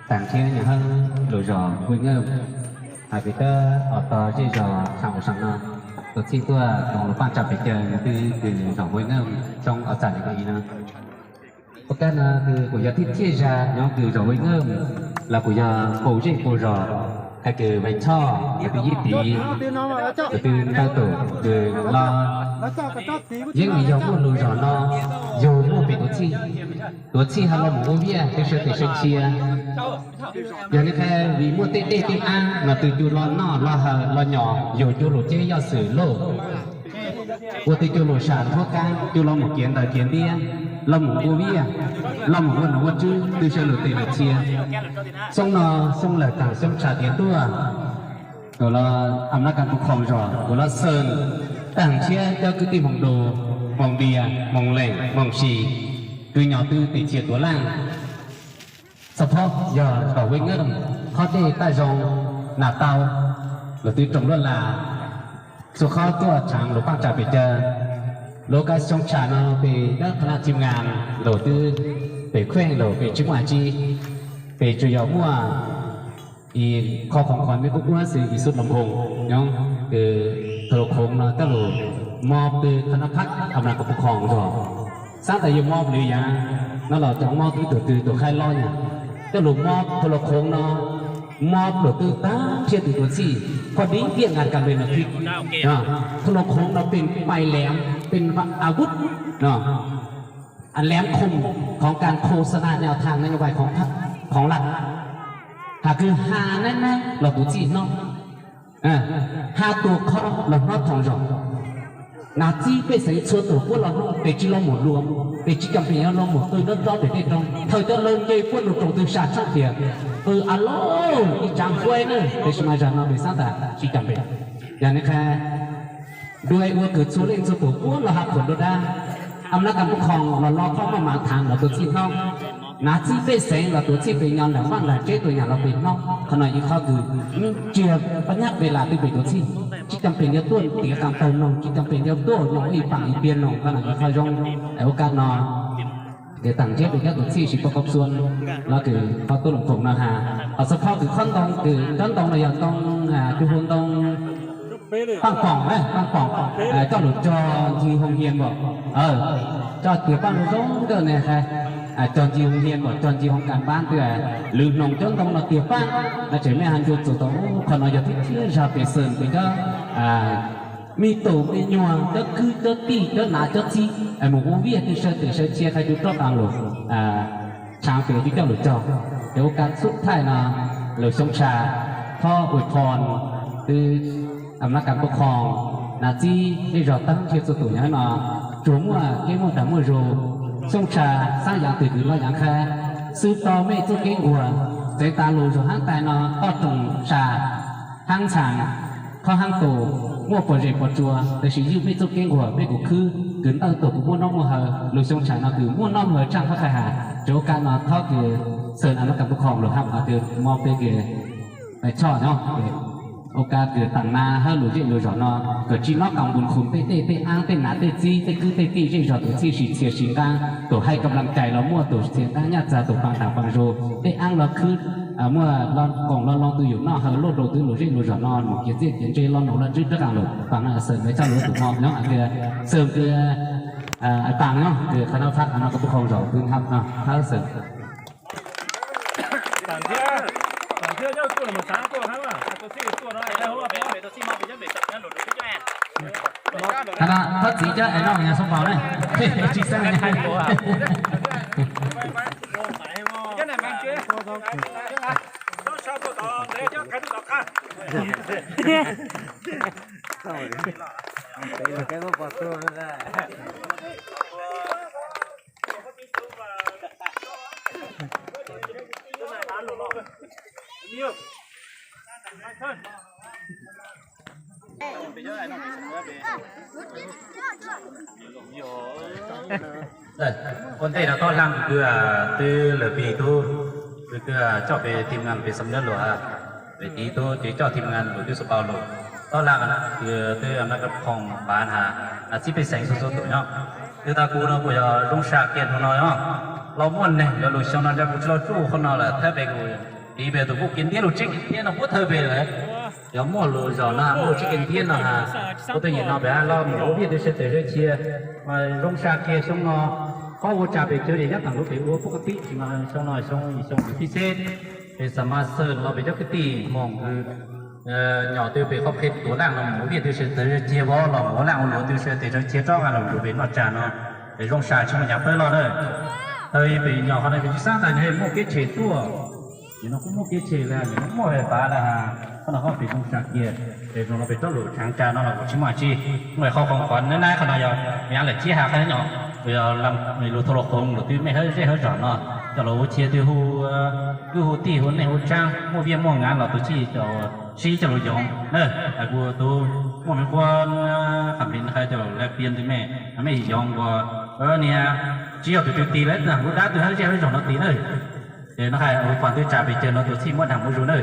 Taag thiab nyob hab lub zos Huab Nkeej, hais peb tab tom zej zos saam ua saam no, tuav txhij tuaj toom lub paaj tsa pes caw no twb kws zos Huab Nkeej xyoo ob txhas nees nkaum ib no. Ua kab no kws kuv yog thib thij zag nyob kws zos Huab Nkeej, los kuv yog pab zej pab zos, hais kws Veev Choj yog tus yij tiv, tus twb ntawj tus kws los yeej yog muaj lub zos no, yug muaj peb tuav txhij, tuav txhij ho los mus ua viaj peb sawv tes sawv cia. Yog nej qha vim muaj tej dej tej av no, tus cuag los noj los haus los nyob, yug cuag lub ceb yoj xwm lauj, ua tus cuag lub sam nthuab kaab, cuag los mus kiav ntaws kiav ntiab, los mus ua viaj, los mus ua nom ua tswv, twb sawv lub tes lub cia. Xyoo no xyoo lawm taag xyoo tshav tiav tuaj, los am nab kas pub khoom zog kuv los xeem taag thiab cov kwv tij Hmoob Dua, Hmoob Dias, Hmoob Lees, Hmoob Sis, kws nyob twg tes cia tuav laaj. Xov phob yog tom Huab Nkeej, qhov dej taj zoo, nas tau, lawv twb roos luaj lam, xuas qhov tuaj tshaav lub paaj tsa pes caw. Lub kab xyoo tshav no peb dawb qhov naj thib ngas los twb pem khueej los peb tsis muaj dab tsi, peb tsuas yog muaj ib qho khoom qhov mej kuj muab xwb ib xub los nphoos nyob kws thaum lub khoom no coj lug mob pw qhov naj phab am nab kas pub khoom zog. Xaab tas yog mob lwm yaam no los cov mob twb tuam twg tuam qhaib lob nyag, coj lug mob thaum lub khoom no, mob pluas twb taag thiab tus tuav txhij, qhov dib viaj nkas kas npe no thib. Thaum lub khoom no peb pais lev, peb a vub no, lev khoom khoov kas khos xa nas nyaj thaaj nyob vais khoov laj, has kws has naib naib los tuav txhij noj, has tus qho los noj thoom zog. Nas txib pej xeem txhua tus puab los noj, peb tsis los mus luam, peb tsis kam pem yuav los mus qw nruab nrab pem tej roob. Thaum cov lawg nce puab lug roos twg sam tshaaj tias qw a lauj ib tsaav fuaib na, tab sis mas zag no peb xaab tas tsis kam pem. Yog nej qha dua ua kws txhua leej txhua tus puab los has khuam nruab dab, am nab kas pub khoom los lo qhov maj mam thaam los tuav txhij noj. Nas txib pej xeem los tuav txhij pem nyob, nram vaj nram tseb tuav nyaam los pem noj. Qhov no ib qhov kws tsis pab nyab pem lam twb pem tuav txhij, tsis kam pem yuav tuaj tiav qaas taug noog, tsis kam pem yuav tuaj noog ib paam ib piag noog. Qhov no ib qhov zoo, ua kab no kws taag thiab peb cov tuav txhij siv poj koob xua los kws qhov tuaj loom khoom no has. Hos xov phob kws qhov ntoo, kws cov ntoo no yog ntoo, cua hu ntoo paaj poom, paaj poom, coj lug cog ncig hoo hias npaum, coj tiag paaj zoo zoo nkauj ne, cog ncig hoo hias npaum, cog ncig hoo kas npab twg, lwm hnoos cov ntoo no tiag paaj no tseem mej has ncua txug tau. Qhov no yog thib thib zag peb xeem peb cov me tub me nyuam, cov kwv cov tij, cov nas cov txiv mus ua viaj twb sawv tes sawv cia qha cov roj qaas lug tshaav pem cov coj lug cog. Ces ua kab xub thaij no lug xyoo tshav, thov ua phoo twb am nab kas pub khoom, nas txib zej zog taag thiab txhua tus nyob no tsuas muaj kev muaj dag muaj zug. Xyoo tshav xaab yaav twg kws loj yaav qha, xwb tau mej txuj kev nquag, txeev tas lug zug haab tais no toj roog tshav haab ntxhaav, qhov haab tus muaj pov zes pov tsua, tab sis ywj mej txuj kev nquag, mej kuj khwb kws ntawj tus kuj muaj noj muaj haus. Lug xyoo tshav no kws muaj noj muaj haus tsaaj qhov qha has. Ces ua kab no thov kws xeem am nab kas pub khoom lug has kws mob peb kws choj nyob, ua kab kws taag nab hab lug zej lug zog no kws tsis nov qab npus khum tej dej tej aav tej nas tej txib tej kwv tej tij zej zog tuav txhij sib txhia sib nqaa, tus haij kam laam cais los muaj, tus txhia nqaa nyaj txag, tus paab daag paab zug tej aav los khwb, muaj los qoom los loo tus yuav noj haus luj rau twb lug zej lug zog no mus kev txiaj kev ntse los nuav los tswb rab qaas lug. Paab no xeem Maiv Txhoj lug tus mo nyob kws xeem kws paab nyob kws qhov no phab no kuv pub khoom zaum twb hab no hab xeem. Thov txiv cov es no yog sub paus ne, tsis xeeb nyag. Ua ntej no tob laab kws twb lawm pig tub, kws twb coj peb thim ngaa peb xam lab luag, peb tiv tub ces coj thim ngaa lug twb sub paus lug. Tob laab kws twb nab kas khoom paab has, txib pej xeem txhua txhua tus nyob. Twb tag kuv no kuj yog zoo sab kiag nub no nyob, los muaj neeg yuav lug xyoo no ntag kuv tsis los tsuj qhov no lawm thab peb kuv Li pem tus kuj kiv thiab lug tseeb kiv thiab no puab thawj pem lawm. Yog muaj lug zog no muaj lug tseeb kiv thiab no has, kuv tej nyam no pem hab lug mus ua viaj twg sawv tes sawv cia, zoo sa kiag xyoo no, qhov ua tsav pem cawv ces nyob taam lug pem ua puab koj tib tsi no xyoo no xyoo xyoo tib xeb, pem xa ma xwb los pem cov kwv tij moog kws nyom twg pem qhov phem tuav laaj no mus ua viaj twg sawv tes sawv cia vov los mus ua laaj ua luam twg sawv tes sawv cia rov nqaa lug pem noj tsav no, pem zoo sa tsi muaj nyav pawg lug na. Thaus pem nyom qhov no pem tsi xaav tas nwg muaj kev tshem tuaj, nim no kuj muaj kev tshem le, nim no muaj le pav le has, qhov no qhov pem zoo sa kiag, pem zoo no pem rov lug tshaav tsav no los kuj tsi muaj tsi. Muaj qhov khoom qhov nab nab qhov no yog me ab lawm tsib ha qhov nyom, lug thau lug qoov lug twb mej hawb zej hawb zog no, coj lug ua cia twb hu, twb hu tij hu neej hu tsaab muaj viaj muaj nyav los tus txhij sib coj lug yoov na. Has kuv tus muaj me quab qha plig no has coj lug le piam ntawm mej, mej yoov ua niag tsi yog tus twg tis lawm, lub dab twg hawb zej hawb zog no tis na. Ces no has ua faam twg tsav pem cawv no tus txhij muab daag muab zug na.